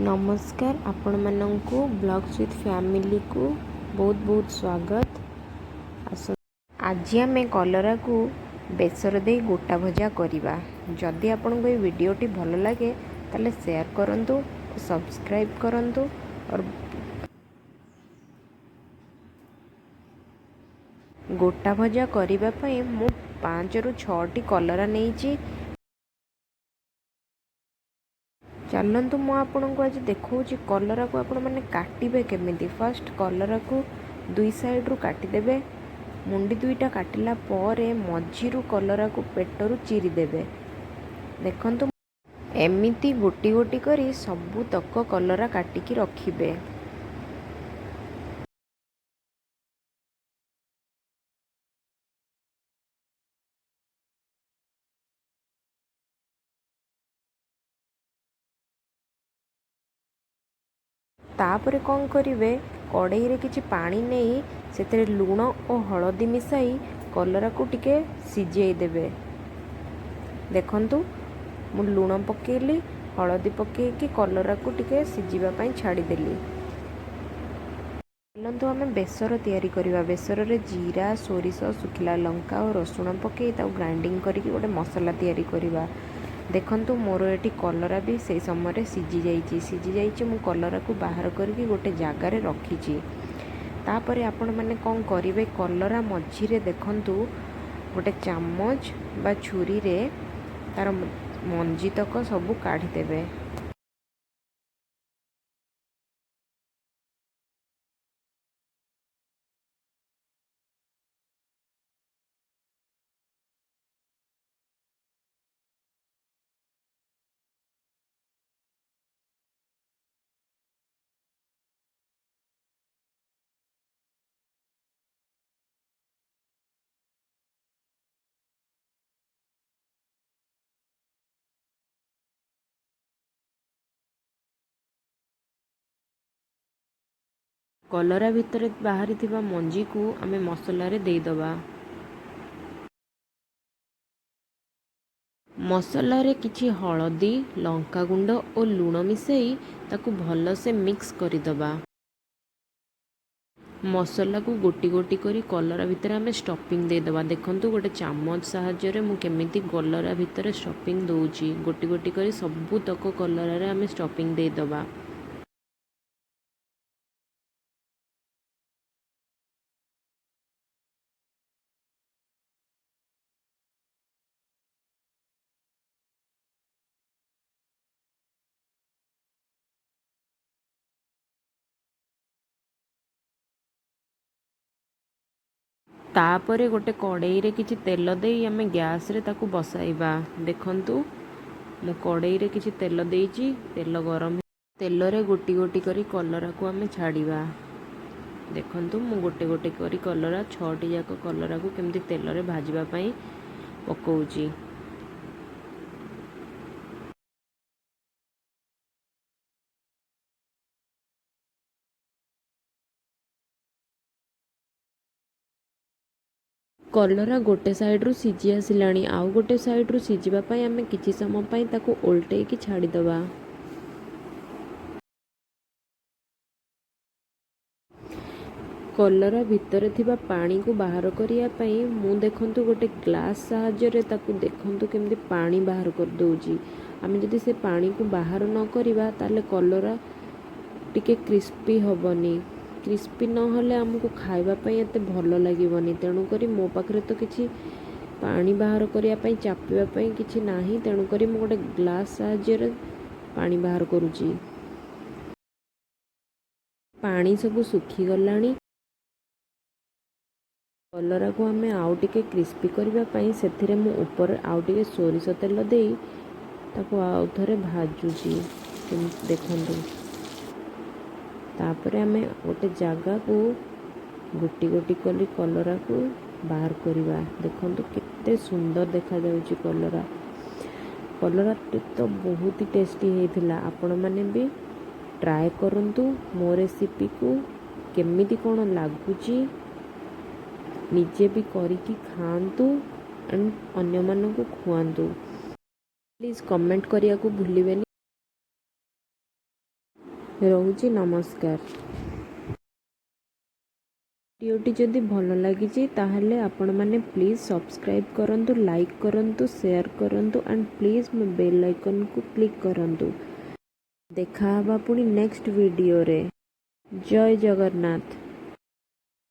ନମସ୍କାର, ଆପଣମାନଙ୍କୁ blogs with ଫ୍ୟାମିଲିକୁ ବହୁତ ବହୁତ ସ୍ୱାଗତ। ଆସ, ଆଜି ଆମେ କଲରାକୁ ବେସର ଦେଇ ଗୋଟା ଭଜା କରିବା। ଯଦି ଆପଣଙ୍କୁ ଏଇ ଭିଡ଼ିଓଟି ଭଲ ଲାଗେ, ତାହେଲେ ସେୟାର କରନ୍ତୁ ଓ ସବସ୍କ୍ରାଇବ୍ କରନ୍ତୁ। ଗୋଟା ଭଜା କରିବା ପାଇଁ ମୁଁ 5ରୁ 6ଟି କଲରା ନେଇଛି। ଚାଲନ୍ତୁ, ମୁଁ ଆପଣଙ୍କୁ ଆଜି ଦେଖାଉଛି କଲରାକୁ ଆପଣମାନେ କାଟିବେ କେମିତି। ଫାଷ୍ଟ କଲରାକୁ ଦୁଇ ସାଇଡ଼ରୁ କାଟିଦେବେ। ମୁଣ୍ଡି ଦୁଇଟା କାଟିଲା ପରେ ମଝିରୁ କଲରାକୁ ପେଟରୁ ଚିରିଦେବେ। ଦେଖନ୍ତୁ, ଏମିତି ଗୋଟି ଗୋଟି କରି ସବୁତକ କଲରା କାଟିକି ରଖିବେ। ତାପରେ କ'ଣ କରିବେ? କଡ଼େଇରେ କିଛି ପାଣି ନେଇ ସେଥିରେ ଲୁଣ ଓ ହଳଦୀ ମିଶାଇ କଲରାକୁ ଟିକେ ସିଝେଇ ଦେବେ। ଦେଖନ୍ତୁ, ମୁଁ ଲୁଣ ପକାଇଲି, ହଳଦୀ ପକାଇକି କଲରାକୁ ଟିକେ ସିଝିବା ପାଇଁ ଛାଡ଼ିଦେଲି। ଚାଲନ୍ତୁ, ଆମେ ବେସର ତିଆରି କରିବା। ବେସରରେ ଜିରା, ସୋରିଷ, ଶୁଖିଲା ଲଙ୍କା ଓ ରସୁଣ ପକାଇ ତାକୁ ଗ୍ରାଇଣ୍ଡିଙ୍ଗ କରିକି ଗୋଟେ ମସଲା ତିଆରି କରିବା। ଦେଖନ୍ତୁ, ମୋର ଏଠି କଲରା ବି ସେଇ ସମୟରେ ସିଝି ଯାଇଛି। ମୁଁ କଲରାକୁ ବାହାର କରିକି ଗୋଟେ ଜାଗାରେ ରଖିଛି। ତାପରେ ଆପଣମାନେ କ'ଣ କରିବେ? କଲରା ମଝିରେ ଦେଖନ୍ତୁ, ଗୋଟେ ଚାମଚ ବା ଛୁରୀରେ ତା'ର ମଞ୍ଜିତକ ସବୁ କାଢ଼ିଦେବେ। କଲରା ଭିତରେ ବାହାରିଥିବା ମଞ୍ଜିକୁ ଆମେ ମସଲାରେ ଦେଇଦେବା। ମସଲାରେ କିଛି ହଳଦୀ, ଲଙ୍କାଗୁଣ୍ଡ ଓ ଲୁଣ ମିଶାଇ ତାକୁ ଭଲସେ ମିକ୍ସ କରିଦେବା। ମସଲାକୁ ଗୋଟି ଗୋଟି କରି କଲରା ଭିତରେ ଆମେ ଷ୍ଟଫିଂ ଦେଇଦେବା। ଦେଖନ୍ତୁ, ଗୋଟେ ଚାମଚ ସାହାଯ୍ୟରେ ମୁଁ କେମିତି କଲରା ଭିତରେ ଷ୍ଟଫିଂ ଦେଉଛି। ଗୋଟି ଗୋଟି କରି ସବୁତକ କଲରାରେ ଆମେ ଷ୍ଟଫିଂ ଦେଇଦେବା। ତାପରେ ଗୋଟେ କଡ଼େଇରେ କିଛି ତେଲ ଦେଇ ଆମେ ଗ୍ୟାସ୍ରେ ତାକୁ ବସାଇବା। ଦେଖନ୍ତୁ, ମୁଁ କଡ଼େଇରେ କିଛି ତେଲ ଦେଇଛି। ତେଲ ଗରମ, ତେଲରେ ଗୋଟି ଗୋଟି କରି କଲରାକୁ ଆମେ ଛାଡ଼ିବା। ଦେଖନ୍ତୁ, ମୁଁ ଗୋଟେ ଗୋଟେ କରି କଲରା, ଛଅଟି ଯାକ କଲରାକୁ କେମିତି ତେଲରେ ଭାଜିବା ପାଇଁ ପକାଉଛି। କଲରା ଗୋଟେ ସାଇଡ଼ରୁ ସିଝି ଆସିଲାଣି। ଆଉ ଗୋଟେ ସାଇଡ଼ରୁ ସିଝିବା ପାଇଁ ଆମେ କିଛି ସମୟ ପାଇଁ ତାକୁ ଓଲଟେଇକି ଛାଡ଼ିଦେବା। କଲରା ଭିତରେ ଥିବା ପାଣିକୁ ବାହାର କରିବା ପାଇଁ ମୁଁ ଦେଖନ୍ତୁ, ଗୋଟେ ଗ୍ଲାସ୍ ସାହାଯ୍ୟରେ ତାକୁ ଦେଖନ୍ତୁ କେମିତି ପାଣି ବାହାର କରିଦେଉଛି। ଆମେ ଯଦି ସେ ପାଣିକୁ ବାହାର ନ କରିବା, ତାହେଲେ କଲରା ଟିକେ କ୍ରିସ୍ପି ହେବନି। କ୍ରିସ୍ପି ନହେଲେ ଆମକୁ ଖାଇବା ପାଇଁ ଏତେ ଭଲ ଲାଗିବନି। ତେଣୁକରି ମୋ ପାଖରେ ତ କିଛି ପାଣି ବାହାର କରିବା ପାଇଁ, ଚାପିବା ପାଇଁ କିଛି ନାହିଁ, ତେଣୁକରି ମୁଁ ଗୋଟେ ଗ୍ଲାସ୍ ସାହାଯ୍ୟରେ ପାଣି ବାହାର କରୁଛି। ପାଣି ସବୁ ଶୁଖିଗଲାଣି। କଲରାକୁ ଆମେ ଆଉ ଟିକେ କ୍ରିସ୍ପି କରିବା ପାଇଁ ସେଥିରେ ମୁଁ ଉପରେ ଆଉ ଟିକେ ସୋରିଷ ତେଲ ଦେଇ ତାକୁ ଆଉ ଥରେ ଭାଜୁଛି, ଦେଖନ୍ତୁ। ତାପରେ ଆମେ ଗୋଟେ ଜାଗାକୁ ଗୋଟି ଗୋଟି କରି କଲରାକୁ ବାହାର କରିବା। ଦେଖନ୍ତୁ, କେତେ ସୁନ୍ଦର ଦେଖାଯାଉଛି କଲରା। କଲରା ତ ବହୁତ ହି ଟେଷ୍ଟି ହେଇଥିଲା। ଆପଣମାନେ ବି ଟ୍ରାଏ କରନ୍ତୁ ମୋ ରେସିପିକୁ, କେମିତି କ'ଣ ଲାଗୁଛି। ନିଜେ ବି କରିକି ଖାଆନ୍ତୁ ଆଣ୍ଡ ଅନ୍ୟମାନଙ୍କୁ ଖୁଆନ୍ତୁ। ପ୍ଲିଜ୍ କମେଣ୍ଟ କରିବାକୁ ଭୁଲିବେନି। ରହୁଛି, ନମସ୍କାର। ଭିଡ଼ିଓଟି ଯଦି ଭଲ ଲାଗିଛି, ତାହେଲେ ଆପଣମାନେ ପ୍ଲିଜ୍ ସବସ୍କ୍ରାଇବ୍ କରନ୍ତୁ, ଲାଇକ୍ କରନ୍ତୁ, ସେୟାର କରନ୍ତୁ ଆଣ୍ଡ ପ୍ଲିଜ୍ ମୋ ବେଲ୍ ଆଇକନ୍କୁ କ୍ଲିକ୍ କରନ୍ତୁ। ଦେଖା ହେବା ପୁଣି ନେକ୍ସଟ ଭିଡ଼ିଓରେ। ଜୟ ଜଗନ୍ନାଥ।